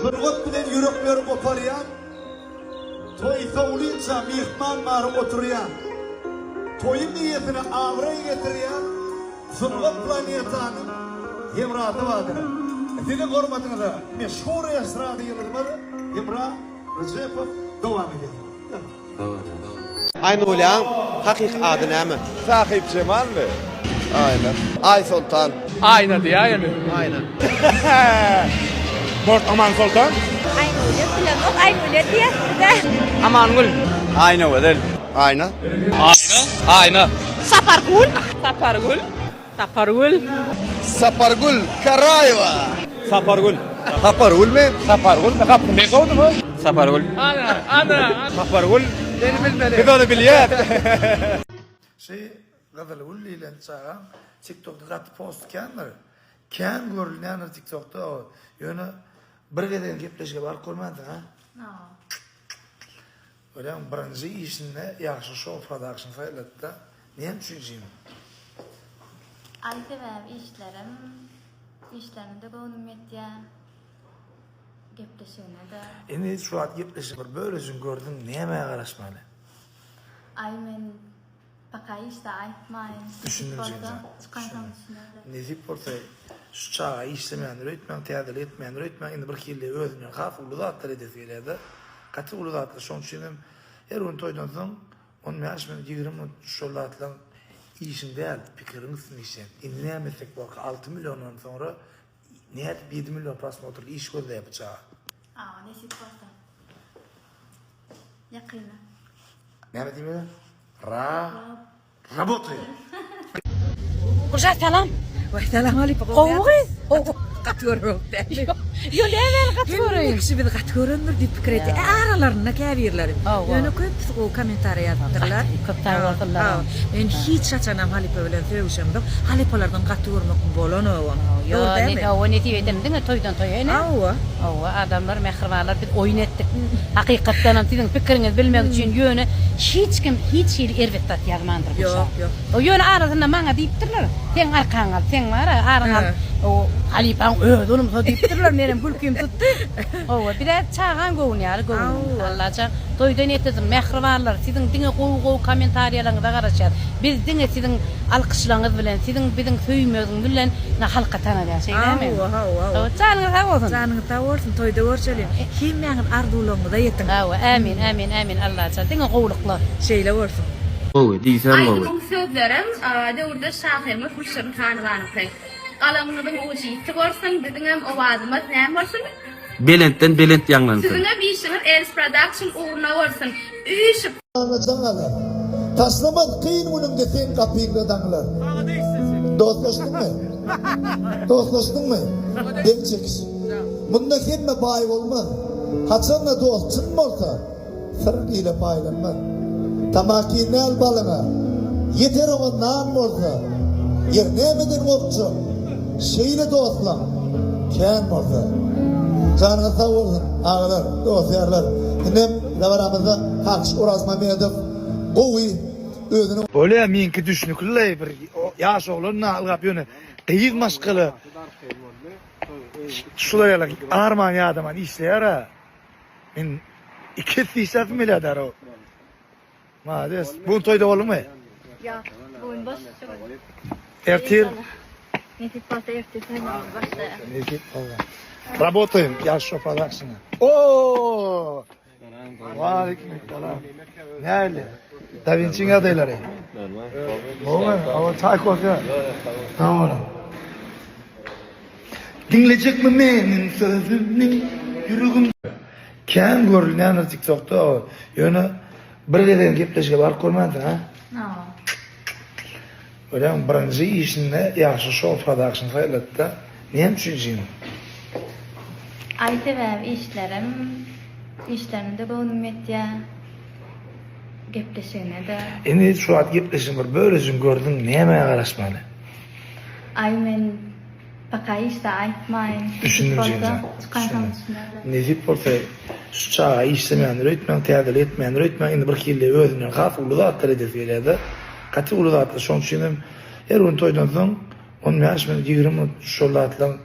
Sungat bilen ýürekleri goparýan, Toý sowulynça myhman bary oturýan, Toýuň eýesine abraý getirýän Sungat planetanyň hemrasy bardyr. Siziň hormatyňyza meşhur estrada ýyldyzymyz Hemra Rejepow dowam edýär. Aýnulýaň hakyky ady näme? Sahypjemalmy? Aýna. Aýsoltan. Aýna diýäýeli. Aýna. Bort Amansoltan. Aýnulýa bilemok Aýnulýa diýäsizde. Amangül. Aýnagözel. Aýna. Aýna. Aýna. Sapargül. Sapargül. Sapargül. Sapargül Karaýewa. Sapargül. Sapargülmi? Sapargülmi? Gapyny men sowdum-a. Sapargül. Ana, ana. Sapargül. Seni bilmeli. Biz ony bilýäs. Şy Gyzylgül diýlen çagaň tiktokda gaty posty kändir. Kän görülýändir tiktokda o. Ýöne bir gezegem gepleşige baryp görmänsiň a? Görýäňmi birinji işinde ýagşy şou production saýladyda. Näme üçin jigim? Aý sebäbi işlerim işlerine-de göwnüm ýetýär. Gepleşigine-de. Indi şu wagt gepleşik bir bölejigini gördüň nämä garaşmaly? Aý men Paka işde aýtmaýyn. Düşündim Nesip bolsa jigimjan. çykansoň düşünerler. Nesip bolsa şu çaga işlemändir öýtmäň täzelik etmändir öýtmäň indi bir hili özünden has uly zatlar edesi gelýärde gaty uly zatlar şoň üçin hem her gün toýdan soň 15 minut 20 minut şol zatlaň işiň däl pikiriň üstünde işleýän indi näme etsek borka 6 milliondan soňra nädip 7 million prosmotrly iş gözleýär bu çaga. Awa nesip bolsa. Ýakynda. Näme diýmeli? Ra Rabotaýa. Gülşat salam. Waý salam halypa Gowy gyz. Gowy. Gaty görmek däl. Ýo nämäni gaty göreýin. Hemme kişi bizi gaty görendir diýip pikir etdi. Aralarynda käbirleri. Ýöne köpüsi gowy kommentariýa ýazypdyrlar. Köp sag bolsunlar. Men hiç haçanam halypa bilen sögüşemzok. Halypalardan gaty görmek bolanogam. Ýo hawa nesip eden diňe toýdan toýa ene. Hawa. Hawa adamlar mähribanlar biz oýun etdik. Hakykatdanam siziň pikiriňizi bilmek üçin ýöne hiç kim hiç hili erbet zat ýazmandyr Gülşat. Ýok ýok. Ýöne arasynda maňa diýipdirler seň arkaňy al seň bara aryňy al o halypaň özi ulumsa diýipdirler menem gülkim tutdy. Hawa bizä çagaň göwni ýaly göwnümiz Allajan toýdan ýetirsin mähribanlar siziň diňe gowy gowy kommentariýalaryňyza garaşýas biz diňe siziň alkyşlaryňyz bilen siziň biziň söýmegiňiz bilen halka tanalýar şeýdämi? Hawa hawa hawa. Janyňyz sag bolsun. Janyňyz sag bolsun toýda görşeliň. Hemmäňiz arzuwlaryňyza ýetiň. Hawa ämin ämin ämin Allajan diňe gowulyklar. Şeýle bolsun. Gowy, diýseň gowy. Aýdymyň sözlerem döwürdeş şahyrymyz Gülşirin Hanowanyňky. Galamyňyzyň ujy ýiti bolsun, biziňem owazymyz näme bolsun? Belentden belent ýaňlansyn. Siziňem işiňiz Els Production ugruna bolsun. Üýşüp. Saňa jaň alar. Taşlamaz kyn günüňde seň gapyňda daňlar. Dostlaşdyňmy? Dostlaşdyňmy? Dem çekiş. Munda hemme baý bolmaz. Haçanda dost çyn bolsa, syryň ile paýlanmaz. Tamakin däl balyňa, ýeter oňa nan bolsa. Ýer nämeden gorkjak? Şeýle dostlaň kän bolsa. Janyňyz sag bolsun, agalar, dost-ýarlar. Indem dabaramyzda Kakyş Orazmamedow gowy özüniň. Bolýa meňki düşnüklileý bir ýaş oglan ylgap ýöne gyz maşgala şular ýaly arman ýadaman işleýär-ä men iki esse işläsim gelýär däro Malades bu gün toýda bolduňmy? Ýok bu gün boş şu gün. Ertir? Nesip bolsa ertir toýumyz başlaýar. Nesip bolsa. Rabotaýym ýaş şopa dakşyna. Oo! Waleýkim salam. Näli? Da Vinçiň ýagdaýlary? Gowy, hawa çaý kofe. Sag boluň. Diňlejekmi meniň sözümi ýüregim. Kän görülýändir TikTokda o. Ýöne bir gezegem gepleşige baryp görmänsiň ha? Hawa. Görýäňmi birinji işinde ýagşy şou production saýlady-da. Näme üçin jigim? Aý sebäbi işlerim işlerine-de göwnüm ýetýär. Gepleşigine-de. Indi şu wagt gepleşigiň bir bölejigini gördüň nämä garaşmaly? Aý men paka işde aýtmaýyn. Düşündim Nesip jigimjan. bolsa çykansoň düşünerler. Nesip bolsa şu çaga işlemändir öýtmäň täzelik etmändir öýtmäň indi bir hili özünden has uly zatlar edesi gelýärde. Gaty uly zatlar şoň üçin hem her gün toýdan soň 15 minut 20 minut şol zatlaň.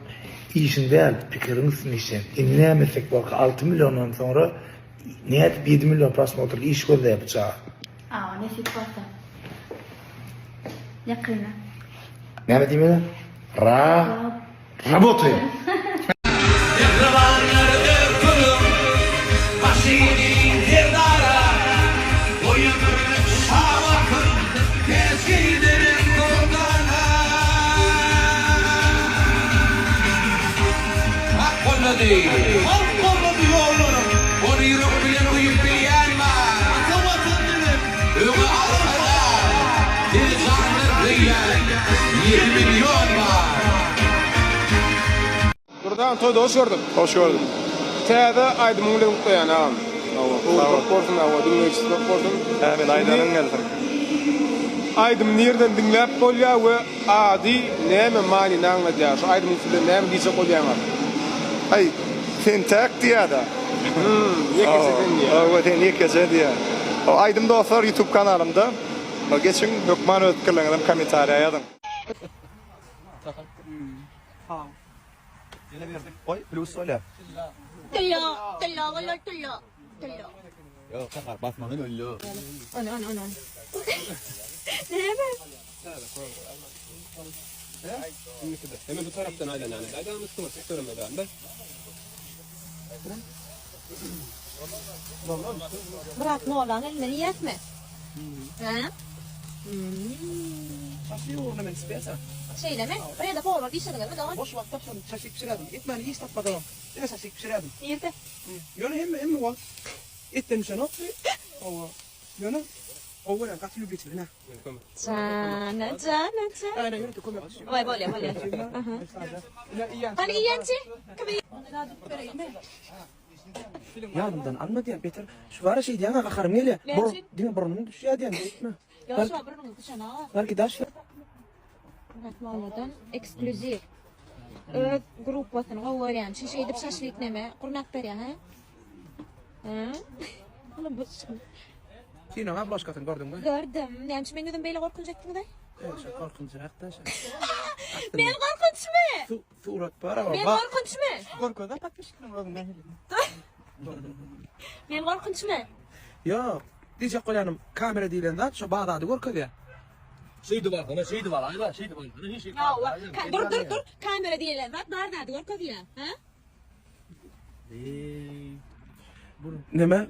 Işiň däl, pikiriň üstünde işleýän. Indi näme etsek borka 6 milliondan soňra nädip 7 million prosmotr iş gözleýär bu çaga. Awa nesip bolsa. Ýakynda. Näme diýmeli? Ra Rabotaýa. Durdan toýda hoş gördük. Hoş gördük. Täze aýdymyň bilen gutlaýan agam. Hawa, sag bol. Bolsun hawa, diňleýjisi köp bolsun. Ämin, aýdanyň gelsin. Aýdymy nirden diňläp bolýar we ady näme manyny aňladýar? Şu aýdymyň üsti bilen näme diýjek bolýaňyz? Aý, sen täk diýýär-dä. Hum, ýekeje sen diýýär. Hawa, sen ýekeje diýýär. Aýdym dostlar YouTube kanalymda. Geçiň, hökman öz pikirleriňizem kommentariýa ýazyň. Ýene berdik. Goý, plýus bolýar. Tylla, tylla bolar tylla, tylla. Ýok, Sapar basmagyny ölýär. Ony, ony, ony. Näme? Hemen bu tarapdan aýlanýan. Aýdamyz suwa çykdyrmadan da. Myrat mollaň elinden iýäsmi? Hä? Şaşlyk ugruna men spesa. Şeýlemi? Bir ýerde powar işlediňizmi dogan? Boş wagt tapsam şaşlyk bişirerdim. Etmäni hiç tapmasamam diňe şaşlyk bişirerdim. Nirde? Ýöne hemme hemme wagt etden düşenokdy. Hawa. Ýöne gowy görýän gaty lübritçilik ine. Jana jana jan. Ine ýörite kömek. Waý bolýa bolýa. Hany iýençi? Kim Ýadymdan alma diýýän beter. Şu bara şeý diýýäň-ä gaharym gelýär. Näme üçin? Diňe burnuň düşýär diýýän beýtme. Ýok şu burnuňyz düşen-ä. Belki daş. Murat molladan eksklýuziw. Öz gruppasyny gowy görýän üçin şeýdip şaşlyk neme gurnap berýäň hä? Hä? Olam bu şun. Kinoň obložkasyny gördüňmi? Gördüm. Näme üçin meň ýüzüm beýle gorkunç etdiňiz-aý? Şo gorkunjyrak-da şo. Men gorkunçmy? Surat bar ama. Men gorkunçmy? Gorkuzda podpiskiň özüň nähili? Men gorkunçmy? Ýok. Diýjek bolýanym, kamera diýlen zat şo bar zady görkezýär. Şeýdip alsana, şeýdip alaýla, şeýdip alsana, hiç Hawa. Dur, dur, dur. Kamera diýlen zat bar zady görkezýär. Hä? Neme?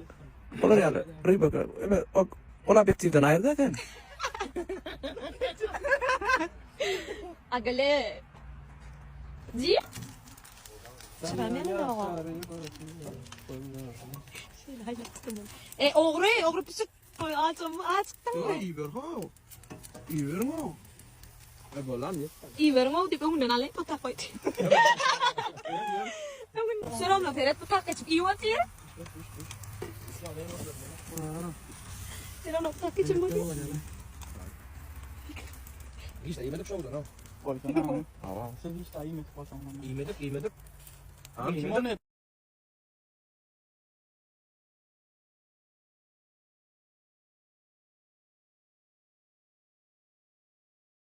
Olar ýaly ryba eme ol obýektiwden aýyrda sen. Agale. Diýip. E ogry, ogry pişik. Goý açam, açykdyňmy? Iber how. Iberiň how. E bolam ýet. Iberiň how diýip öňünden alaýyn bu tak goýdy. Öňünden. Şoramla seret bu tak geçip iýip otyr. Şoramla bu tak geçip otyr. Hiç iýmedik şowdan how. Goýsana. Siz hiç iýmedik bolsaň. Iýmedik, iýmedik. Kim ony?